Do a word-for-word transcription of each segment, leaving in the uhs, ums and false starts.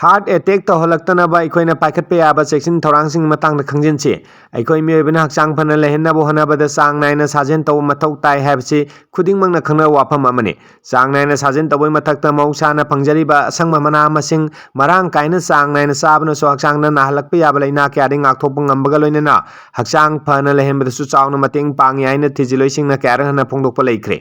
Heart attack ꯇꯧꯍꯜꯂꯛꯇꯅꯕ ꯑꯩꯈꯣꯏꯅ ꯄꯥꯏꯈꯠꯄ ꯌꯥꯕ ꯆꯦꯛꯁꯤꯟ ꯊꯧꯔꯥꯡꯁꯤꯡꯒꯤ ꯃꯇꯥꯡꯗ ꯈꯪꯖꯤꯟꯁꯤ꯫ ꯑꯩꯈꯣꯏ ꯃꯤꯑꯣꯏꯕꯅ ꯍꯛꯆꯥꯡ ꯐꯅ ꯂꯩꯍꯟꯅꯕ ꯍꯣꯠꯅꯕꯗ ꯆꯥꯡ ꯅꯥꯏꯅ ꯁꯥꯖꯦꯜ ꯇꯧꯕ ꯃꯊꯧ ꯇꯥꯏ ꯍꯥꯏꯕꯁꯤ ꯈꯨꯗꯤꯡꯃꯛꯅ ꯈꯪꯅꯕ ꯋꯥꯐꯝ ꯑꯃꯅꯤ꯫ ꯆꯥꯡ ꯅꯥꯏꯅ ꯁꯥꯖꯦꯜ ꯇꯧꯕꯒꯤ ꯃꯊꯛꯇ ꯃꯍꯧꯁꯥꯅ ꯐꯪꯖꯔꯤꯕ ꯑꯁꯪꯕ ꯃꯅꯥ ꯃꯁꯤꯡ ꯃꯔꯥꯡ ꯀꯥꯏꯅ ꯆꯥꯡ ꯅꯥꯏꯅ ꯆꯥꯕꯅꯁꯨ ꯍꯛꯆꯥꯡꯗ ꯅꯥꯍꯜꯂꯛꯄ ꯌꯥꯕ ꯂꯥꯏꯅꯥ ꯀꯌꯥꯗꯒꯤ ꯉꯥꯛꯊꯣꯛꯄ ꯉꯝꯕꯒ ꯂꯣꯏꯅꯅ ꯍꯛꯆꯥꯡ ꯐꯅ ꯂꯩꯍꯟꯕꯗꯁꯨ ꯆꯥꯎꯅ ꯃꯇꯦꯡ ꯄꯥꯡꯉꯤ ꯍꯥꯏꯅ ꯊꯤꯖꯤꯜꯂꯣꯏꯁꯤꯡꯅ ꯀꯌꯥꯔꯛ ꯍꯟꯅ ꯐꯣꯡꯗꯣꯛꯄ ꯂꯩꯈ꯭ꯔꯦ꯫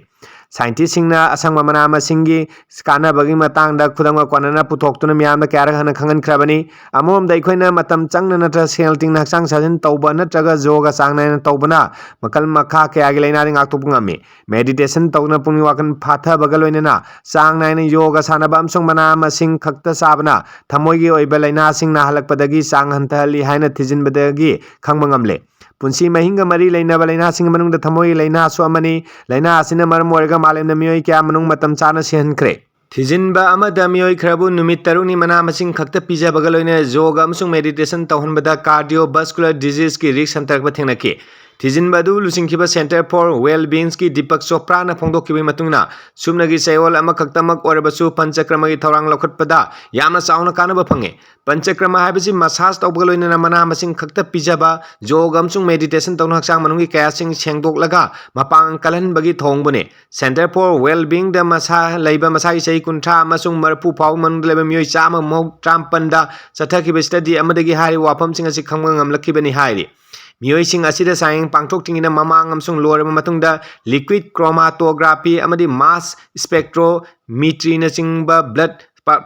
ꯁꯥꯏꯟꯇꯤꯁꯁꯤꯡꯅ ꯑꯁꯪꯕ ꯃꯅꯥ ꯃꯁꯤꯡꯒꯤ ꯀꯥꯟꯅꯕꯒꯤ ꯃꯇꯥꯡꯗ ꯈꯨꯗꯝꯒ ꯀꯣꯟꯅꯅ ꯄꯨꯊꯣꯛꯇꯨꯅ ꯃꯤꯌꯥꯝꯗ ꯀꯌꯥꯔꯛ ꯍꯟꯅ ꯈꯪꯍꯟꯈ꯭ꯔꯕꯅꯤ꯫ ꯑꯃꯔꯣꯝꯗ ꯑꯩꯈꯣꯏꯅ ꯃꯇꯝ ꯆꯪꯅ ꯅꯠꯇ꯭ꯔꯒ ꯁꯦꯜ ꯇꯤꯡꯅ ꯍꯛꯆꯥꯡ ꯁꯥꯖꯦꯜ ꯇꯧꯕ ꯅꯠꯇ꯭ꯔꯒ ꯌꯣꯒ ꯆꯥꯡ ꯅꯥꯏꯅ ꯇꯧꯕꯅ ꯃꯈꯜ ꯃꯈꯥ ꯀꯌꯥꯒꯤ ꯂꯥꯏꯅꯥꯗꯒꯤ ꯉꯥꯛꯊꯣꯛꯄ ꯉꯝꯃꯤ꯫ Meditation ꯇꯧꯗꯨꯅ ꯄꯨꯛꯅꯤꯡ ꯋꯥꯈꯜ ꯐꯥꯊꯕꯒ ꯂꯣꯏꯅꯅ ꯆꯥꯡ ꯅꯥꯏꯅ ꯌꯣꯒ ꯁꯥꯟꯅꯕ ꯑꯃꯁꯨꯡ ꯃꯅꯥ ꯃꯁꯤꯡ ꯈꯛꯇ ꯆꯥꯕꯅ ꯊꯃꯣꯏꯒꯤ ꯑꯣꯏꯕ ꯂꯥꯏꯅꯥꯁꯤꯡ ꯅꯥꯍꯜꯂꯛꯄꯗꯒꯤ ꯆꯥꯡ ꯍꯟꯊꯍꯜꯂꯤ ꯍꯥꯏꯅ ꯊꯤꯖꯤꯟꯕꯗꯒꯤ ꯈꯪꯕ ꯉꯝꯂꯦ꯫ ꯄꯨꯟꯁꯤ ꯃꯍꯤꯡꯒ ꯃꯔꯤ ꯂꯩꯅꯕ ꯂꯥꯏꯅꯥꯁꯤꯡꯒꯤ ꯃꯅꯨꯡꯗ ꯊꯃꯣꯏꯒꯤ ꯂꯥꯏꯅꯥꯁꯨ ꯑꯃꯅꯤ꯫ ꯂꯥꯏꯅꯥ ꯑꯁꯤꯅ ꯃꯔꯝ ꯑꯣꯏꯔꯒ ꯃꯥꯂꯦꯝꯗ ꯃꯤꯑꯣꯏ ꯀꯌꯥ ꯃꯅꯨꯡ ꯃꯇꯝ ꯆꯥꯅ ꯁꯤꯍꯟꯈ꯭ꯔꯦ꯫ ꯊꯤꯖꯤꯟꯕ ꯑꯃꯗ ꯃꯤꯑꯣꯏ ꯈꯔꯕꯨ ꯅꯨꯃꯤꯠ ꯇꯔꯨꯛꯅꯤ ꯃꯅꯥ ꯃꯁꯤꯡ ꯈꯛꯇ ꯄꯤꯖꯕꯒ ꯂꯣꯏꯅꯅ ꯌꯣꯒ ꯑꯃꯁꯨꯡ meditation ꯇꯧꯍꯟꯕꯗ cardiovascular diseaseꯀꯤ risk ꯍꯟꯊꯔꯛꯄ ꯊꯦꯡꯅꯈꯤ꯫ ꯊꯤꯖꯤꯟꯕ ꯑꯗꯨ ꯂꯨꯆꯤꯡꯈꯤꯕ Center for Well-beingꯒꯤ ꯗꯤꯄꯛ ꯆꯣꯄ꯭ꯔꯥꯅ ꯐꯣꯡꯗꯣꯛꯈꯤꯕꯒꯤ ꯃꯇꯨꯡ ꯏꯟꯅ, ꯁꯨꯞꯅꯒꯤ ꯆꯌꯣꯜ ꯑꯃꯈꯛꯇꯃꯛ ꯑꯣꯏꯔꯕꯁꯨ ꯄꯟꯆꯀ꯭ꯔꯃꯒꯤ ꯊꯧꯔꯥꯡ ꯂꯧꯈꯠꯄꯗ ꯌꯥꯝꯅ ꯆꯥꯎꯅ ꯀꯥꯟꯅꯕ ꯐꯪꯉꯤ꯫ ꯄꯟꯆꯀ꯭ꯔꯃ ꯍꯥꯏꯕꯁꯤ massage ꯇꯧꯕꯒ ꯂꯣꯏꯅꯅ ꯃꯅꯥ ꯃꯁꯤꯡ ꯈꯛꯇ ꯄꯤꯖꯕ, ꯌꯣꯒ ꯑꯃꯁꯨꯡ meditation ꯇꯧꯅ ꯍꯛꯆꯥꯡ ꯃꯅꯨꯡꯒꯤ ꯀꯌꯥꯁꯤꯡ ꯁꯦꯡꯗꯣꯛꯂꯒ ꯃꯄꯥꯡꯒꯜ ꯀꯜꯍꯟꯕꯒꯤ ꯊꯧꯑꯣꯡꯕꯨꯅꯤ꯫ Center for Well-beingꯗ ꯃꯁꯥ ꯂꯩꯕ ꯃꯁꯥꯒꯤ ꯆꯍꯤ ꯀꯨꯟꯊ꯭ꯔꯥ ꯑꯃꯁꯨꯡ ꯃꯔꯤꯐꯨ ꯐꯥꯎꯕ ꯃꯅꯨꯡꯗ ꯂꯩꯕ ꯃꯤꯑꯣꯏ ꯆꯥꯝꯃ ꯃꯧꯗ꯭ꯔꯥ ꯃꯥꯄꯟꯗ ꯆꯠꯊꯈꯤꯕ study ꯑꯃꯗꯒꯤ ꯍꯥꯏꯔꯤꯕ ꯋꯥꯐꯝꯁꯤꯡ ꯑꯁꯤ ꯈꯪꯕ ꯉꯝꯂꯛꯈꯤꯕꯅꯤ ꯍꯥꯏꯔꯤ꯫ ꯃꯤꯑꯣꯏꯁꯤꯡ ꯑꯁꯤꯗ ꯆꯥꯡꯌꯦꯡ ꯄꯥꯡꯊꯣꯛꯇ꯭ꯔꯤꯉꯩꯗ ꯃꯃꯥꯡ ꯑꯃꯁꯨꯡ ꯂꯣꯏꯔꯕ ꯃꯇꯨꯡꯗ liquid chromatography ꯑꯃꯗꯤ mass spectrometryꯅꯆꯤꯡꯕ blood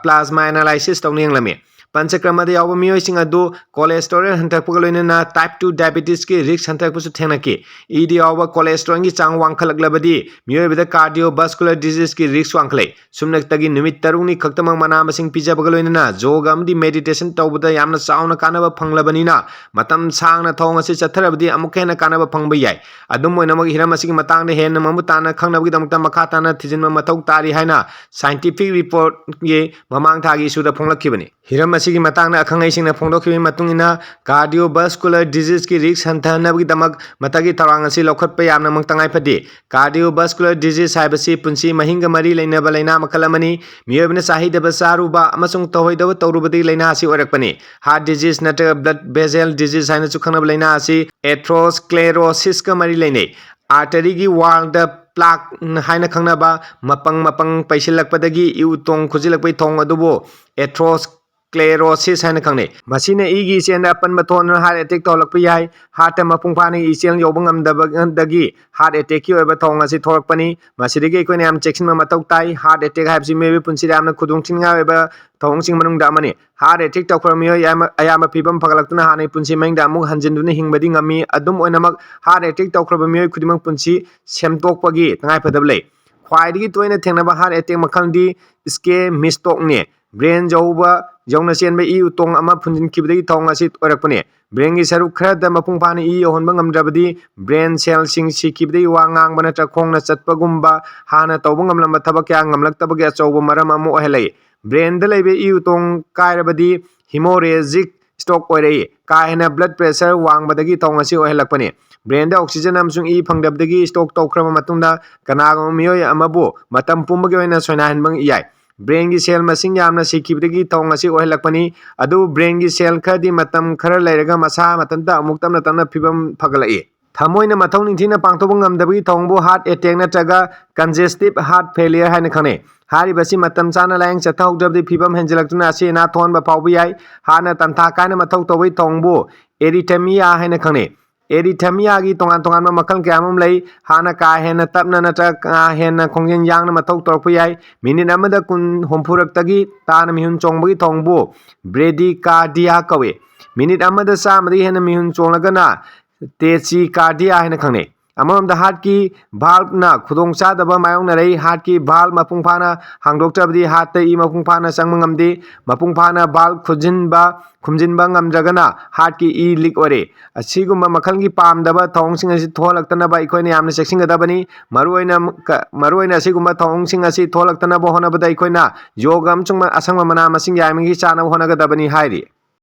plasma analysis ꯇꯧꯅ ꯌꯦꯡꯂꯝꯃꯤ꯫ ꯄꯟꯆꯀ꯭ꯔꯃꯗ ꯌꯥꯎꯕ ꯃꯤꯑꯣꯏꯁꯤꯡ ꯑꯗꯨ cholesterol ꯍꯟꯊꯔꯛꯄꯒ ꯂꯣꯏꯅꯅ type two diabetesꯀꯤ risk ꯍꯟꯊꯔꯛꯄꯁꯨ ꯊꯦꯡꯅꯈꯤ꯫ ꯏꯗ ꯌꯥꯎꯕ cholesterolꯒꯤ ꯆꯥꯡ ꯋꯥꯡꯈꯠꯂꯛꯂꯕꯗꯤ ꯃꯤꯑꯣꯏꯕꯗ cardiovascular diseaseꯀꯤ risk ꯋꯥꯡꯈꯠꯂꯛꯏ꯫ ꯁꯨꯞꯅꯇꯒꯤ ꯅꯨꯃꯤꯠ ꯇꯔꯨꯛꯅꯤ ꯈꯛꯇꯃꯛ ꯃꯅꯥ ꯃꯁꯤꯡ ꯄꯤꯖꯕꯒ ꯂꯣꯏꯅꯅ ꯌꯣꯒ ꯑꯃꯗꯤ meditation ꯇꯧꯕꯗ ꯌꯥꯝꯅ ꯆꯥꯎꯅ ꯀꯥꯟꯅꯕ ꯐꯪꯂꯕꯅꯤꯅ, ꯃꯇꯝ ꯁꯥꯡꯅ ꯊꯧꯑꯣꯡ ꯑꯁꯤ ꯆꯠꯊꯔꯕꯗꯤ ꯑꯃꯨꯛꯀ ꯍꯦꯟꯅ ꯀꯥꯟꯅꯕ ꯐꯪꯕ ꯌꯥꯏ꯫ ꯑꯗꯨꯝ ꯑꯣꯏꯅꯃꯛ, ꯍꯤꯔꯝ ꯑꯁꯤꯒꯤ ꯃꯇꯥꯡꯗ ꯍꯦꯟꯅ ꯃꯃꯨꯠ ꯇꯥꯅ ꯈꯪꯅꯕꯒꯤꯗꯃꯛꯇ ꯃꯈꯥ ꯇꯥꯅ ꯊꯤꯖꯤꯟꯕ ꯃꯊꯧ ꯇꯥꯔꯤ ꯍꯥꯏꯅ Scientific Reportꯀꯤ ꯃꯃꯥꯡ ꯊꯥꯒꯤ issueꯗ ꯐꯣꯡꯂꯛꯈꯤꯕꯅꯤ꯫ ꯍꯤꯔꯝ ꯑꯁꯤ ꯁꯤꯒꯤ ꯃꯇꯥꯡꯗ ꯑꯈꯪ ꯑꯍꯩꯁꯤꯡꯅ ꯐꯣꯡꯗꯣꯛꯈꯤꯕꯒꯤ ꯃꯇꯨꯡ ꯏꯟꯅ, cardiovascular diseaseꯀꯤ risk ꯍꯟꯊꯍꯟꯅꯕꯒꯤꯗꯃꯛ ꯃꯊꯛꯀꯤ ꯊꯧꯔꯥꯡ ꯑꯁꯤ ꯂꯧꯈꯠꯄ ꯌꯥꯝꯅꯃꯛ ꯇꯉꯥꯏ ꯐꯗꯦ꯫ Cardiovascular disease ꯍꯥꯏꯕꯁꯤ ꯄꯨꯟꯁꯤ ꯃꯍꯤꯡꯒ ꯃꯔꯤ ꯂꯩꯅꯕ ꯂꯥꯏꯅꯥ ꯃꯈꯜ ꯑꯃꯅꯤ꯫ ꯃꯤꯑꯣꯏꯕꯅ ꯆꯥꯍꯩꯗꯕ ꯆꯥꯔꯨꯕ ꯑꯃꯁꯨꯡ ꯇꯧꯍꯩꯗꯕ ꯇꯧꯔꯨꯕꯗꯒꯤ ꯂꯥꯏꯅꯥ ꯑꯁꯤ ꯑꯣꯏꯔꯛꯄꯅꯤ꯫ Heart disease ꯅꯠꯇ꯭ꯔꯒ blood vessel disease ꯍꯥꯏꯅꯁꯨ ꯈꯪꯅꯕ ꯂꯥꯏꯅꯥ ꯑꯁꯤ atherosclerosisꯀ ꯃꯔꯤ ꯂꯩꯅꯩ꯫ Arteryꯒꯤ wallꯗ plaque ꯍꯥꯏꯅ ꯈꯪꯅꯕ ꯃꯄꯪ ꯃꯄꯪ ꯄꯩꯁꯤꯜꯂꯛꯄꯗꯒꯤ ꯏ ꯎꯇꯣꯡ ꯈꯨꯖꯤꯜꯂꯛꯄꯒꯤ ꯊꯧꯑꯣꯡ ꯑꯗꯨꯕꯨ atherosclerosis ꯍꯥꯏꯅ ꯈꯪꯅꯩ꯫ ꯃꯁꯤꯅ ꯏꯒꯤ ꯏꯆꯦꯜꯗ ꯑꯄꯟꯕ ꯊꯣꯛꯍꯟꯗꯨꯅ heart attack ꯇꯧꯍꯜꯂꯛꯄ ꯌꯥꯏ꯫ Heartꯇ ꯃꯄꯨꯡ ꯐꯥꯅ ꯏꯆꯦꯜ ꯌꯧꯕ ꯉꯝꯗꯕꯗꯒꯤ heart attackꯀꯤ ꯑꯣꯏꯕ ꯊꯧꯑꯣꯡ ꯑꯁꯤ ꯊꯣꯛꯂꯛꯄꯅꯤ꯫ ꯃꯁꯤꯗꯒꯤ ꯑꯩꯈꯣꯏꯅ ꯌꯥꯝ ꯆꯦꯛꯁꯤꯟꯕ ꯃꯊꯧ ꯇꯥꯏ꯫ Heart attack ꯍꯥꯏꯕꯁꯤ ꯃꯤꯑꯣꯏꯕꯒꯤ ꯄꯨꯟꯁꯤꯗ ꯌꯥꯝꯅ ꯈꯨꯗꯣꯡꯊꯤꯅꯤꯡꯉꯥꯏ ꯑꯣꯏꯕ ꯊꯧꯑꯣꯡꯁꯤꯡ ꯃꯅꯨꯡꯗ ꯑꯃꯅꯤ꯫ Heart attack ꯇꯧꯈ꯭ꯔꯕ ꯃꯤꯑꯣꯏ ꯑꯌꯥꯝꯕ, ꯑꯌꯥꯝꯕ ꯐꯤꯕꯝ ꯐꯒꯠꯂꯛꯇꯨꯅ ꯍꯥꯟꯅꯒꯤ ꯄꯨꯟꯁꯤ ꯃꯍꯤꯡꯗ ꯑꯃꯨꯛ ꯍꯟꯖꯤꯟꯗꯨꯅ ꯍꯤꯡꯕꯗꯤ ꯉꯝꯃꯤ꯫ ꯑꯗꯨꯝ ꯑꯣꯏꯅꯃꯛ, heart attack ꯇꯧꯈ꯭ꯔꯕ ꯃꯤꯑꯣꯏ ꯈꯨꯗꯤꯡꯃꯛ ꯄꯨꯟꯁꯤ ꯁꯦꯝꯗꯣꯛꯄꯒꯤ ꯇꯉꯥꯏꯐꯗꯕ ꯂꯩ꯫ ꯈ꯭ꯋꯥꯏꯗꯒꯤ ꯇꯣꯏꯅ ꯊꯦꯡꯅꯕ heart attack ꯃꯈꯜꯗꯤ ischemic strokeꯅꯤ꯫ Brain ꯌꯧꯕ ꯌꯧꯅ ꯆꯦꯟꯕ ꯏ ꯎꯇꯣꯡ ꯑꯃ ꯐꯨꯟꯖꯤꯟꯈꯤꯕꯗꯒꯤ ꯊꯧꯑꯣꯡ ꯑꯁꯤ ꯑꯣꯏꯔꯛꯄꯅꯤ꯫ Brainꯒꯤ ꯁꯔꯨꯛ ꯈꯔꯗ ꯃꯄꯨꯡ ꯐꯥꯅ ꯏ ꯌꯧꯍꯟꯕ ꯉꯝꯗ꯭ꯔꯕꯗꯤ, brain cellꯁꯤꯡ ꯁꯤꯈꯤꯕꯗꯒꯤ ꯋꯥ ꯉꯥꯡꯕ ꯅꯠꯇ꯭ꯔꯒ ꯈꯣꯡꯅ ꯆꯠꯄꯒꯨꯝꯕ ꯍꯥꯟꯅ ꯇꯧꯕ ꯉꯝꯂꯝꯕ ꯊꯕꯛ ꯀꯌꯥ ꯉꯝꯂꯛꯇꯕꯒꯤ ꯑꯆꯧꯕ ꯃꯔꯝ ꯑꯃ ꯑꯣꯏꯍꯜꯂꯛꯏ꯫ Brainꯗ ꯂꯩꯕ ꯏ ꯎꯇꯣꯡ ꯀꯥꯏꯔꯕꯗꯤ hemorrhagic stroke ꯑꯣꯏꯔꯛꯏ꯫ ꯀꯥ ꯍꯦꯟꯅ blood pressure ꯋꯥꯡꯕꯗꯒꯤ ꯊꯧꯑꯣꯡ ꯑꯁꯤ ꯑꯣꯏꯍꯜꯂꯛꯄꯅꯤ꯫ Brainꯗ oxygen ꯑꯃꯁꯨꯡ ꯏ ꯐꯪꯗꯕꯗꯒꯤ stroke ꯇꯧꯈ꯭ꯔꯕ ꯃꯇꯨꯡꯗ ꯀꯅꯥꯒꯨꯝꯕ ꯃꯤꯑꯣꯏ ꯑꯃꯕꯨ ꯃꯇꯝ ꯄꯨꯝꯕꯒꯤ ꯑꯣꯏꯅ ꯁꯣꯏꯅꯥꯍꯟꯕ ꯌꯥꯏ꯫ Brainꯒꯤ cell ꯃꯁꯤꯡ ꯌꯥꯝꯅ ꯁꯤꯈꯤꯕꯗꯒꯤ ꯊꯧꯑꯣꯡ ꯑꯁꯤ ꯑꯣꯏꯍꯜꯂꯛꯄꯅꯤ꯫ ꯑꯗꯨꯕꯨ brainꯒꯤ cell ꯈꯔꯗꯤ ꯃꯇꯝ ꯈꯔ ꯂꯩꯔꯒ ꯃꯁꯥ ꯃꯊꯟꯇ ꯑꯃꯨꯛ ꯇꯞꯅ ꯇꯞꯅ ꯐꯤꯕꯝ ꯐꯒꯠꯂꯛꯏ꯫ ꯊꯃꯣꯏꯅ ꯃꯊꯧ ꯅꯤꯡꯊꯤꯅ ꯄꯥꯡꯊꯣꯛꯄ ꯉꯝꯗꯕꯒꯤ ꯊꯧꯑꯣꯡꯕꯨ heart attack ꯅꯠꯇ꯭ꯔꯒ congestive heart failure ꯍꯥꯏꯅ ꯈꯪꯅꯩ꯫ ꯍꯥꯏꯔꯤꯕꯁꯤ ꯃꯇꯝ ꯆꯥꯅ ꯂꯥꯌꯦꯡ ꯆꯠꯊꯍꯧꯗ꯭ꯔꯕꯗꯤ ꯐꯤꯕꯝ ꯍꯦꯟꯖꯤꯜꯂꯛꯇꯨꯅ ꯑꯁꯤ ꯑꯅꯥ ꯊꯣꯛꯍꯟꯕ ꯐꯥꯎꯕ ꯌꯥꯏ꯫ Heartꯅ ꯇꯟꯊꯥ ꯀꯥꯏꯅ ꯃꯊꯧ ꯇꯧꯕꯒꯤ ꯊꯧꯑꯣꯡꯕꯨ arrhythmia ꯍꯥꯏꯅ ꯈꯪꯅꯩ꯫ Arrhythmiaꯒꯤ ꯇꯣꯉꯥꯟ ꯇꯣꯉꯥꯟꯕ ꯃꯈꯜ ꯀꯌꯥ ꯑꯃ ꯂꯩ꯫ Heartꯅ ꯀꯥ ꯍꯦꯟꯅ ꯇꯞꯅ ꯅꯠꯇ꯭ꯔꯒ ꯀꯥ ꯍꯦꯟꯅ ꯈꯣꯡꯖꯦꯜ ꯌꯥꯡꯅ ꯃꯊꯧ ꯇꯧꯔꯛꯄ ꯌꯥꯏ꯫ Minute ꯑꯃꯗ ꯀꯨꯟ, ꯍꯨꯝꯐꯨꯔꯛꯇꯒꯤ ꯇꯥꯅ ꯃꯤꯍꯨꯟ ꯆꯣꯡꯕꯒꯤ ꯊꯧꯑꯣꯡꯕꯨ bradycardia ꯀꯧꯏ꯫ Minute ꯑꯃꯗ ꯆꯥꯝꯃꯗꯒꯤ ꯍꯦꯟꯅ ꯃꯤꯍꯨꯟ ꯆꯣꯡꯂꯒꯅ tachycardia ꯍꯥꯏꯅ ꯈꯪꯅꯩ꯫ ꯑꯃꯔꯣꯝꯗ heartꯀꯤ valveꯅ ꯈꯨꯗꯣꯡꯆꯥꯗꯕ ꯃꯥꯌꯣꯛꯅꯔꯛꯏ꯫ Heartꯀꯤ valve ꯃꯄꯨꯡ ꯐꯥꯅ ꯍꯥꯡꯗꯣꯛꯇ꯭ꯔꯕꯗꯤ heartꯇ ꯏ ꯃꯄꯨꯡ ꯐꯥꯅ ꯆꯪꯕ ꯉꯝꯗꯦ꯫ ꯃꯄꯨꯡ ꯐꯥꯅ valve ꯈꯨꯖꯤꯟꯕ, ꯈꯨꯝꯖꯤꯟꯕ ꯉꯝꯗ꯭ꯔꯒꯅ heartꯀꯤ ꯏ leak ꯑꯣꯏꯔꯦ꯫ ꯑꯁꯤꯒꯨꯝꯕ ꯃꯈꯜꯒꯤ ꯄꯥꯝꯗꯕ ꯊꯧꯑꯣꯡꯁꯤꯡ ꯑꯁꯤ ꯊꯣꯛꯍꯜꯂꯛꯇꯅꯕ ꯑꯩꯈꯣꯏꯅ ꯌꯥꯝꯅ ꯆꯦꯛꯁꯤꯟꯒꯗꯕꯅꯤ꯫ ꯃꯔꯨꯑꯣꯏꯅ, ꯀ-, ꯃꯔꯨꯑꯣꯏꯅ ꯑꯁꯤꯒꯨꯝꯕ ꯊꯧꯑꯣꯡꯁꯤꯡ ꯑꯁꯤ ꯊꯣꯛꯍꯜꯂꯛꯇꯅꯕ ꯍꯣꯠꯅꯕꯗ ꯑꯩꯈꯣꯏꯅ ꯌꯣꯒ ꯑꯃꯁꯨꯡ ꯑꯁꯪꯕ ꯃꯅꯥ ꯃꯁꯤꯡ ꯌꯥꯔꯤꯃꯈꯩ ꯆꯥꯅꯕ ꯍꯣꯠꯅꯒꯗꯕꯅꯤ ꯍꯥꯏꯔꯤ꯫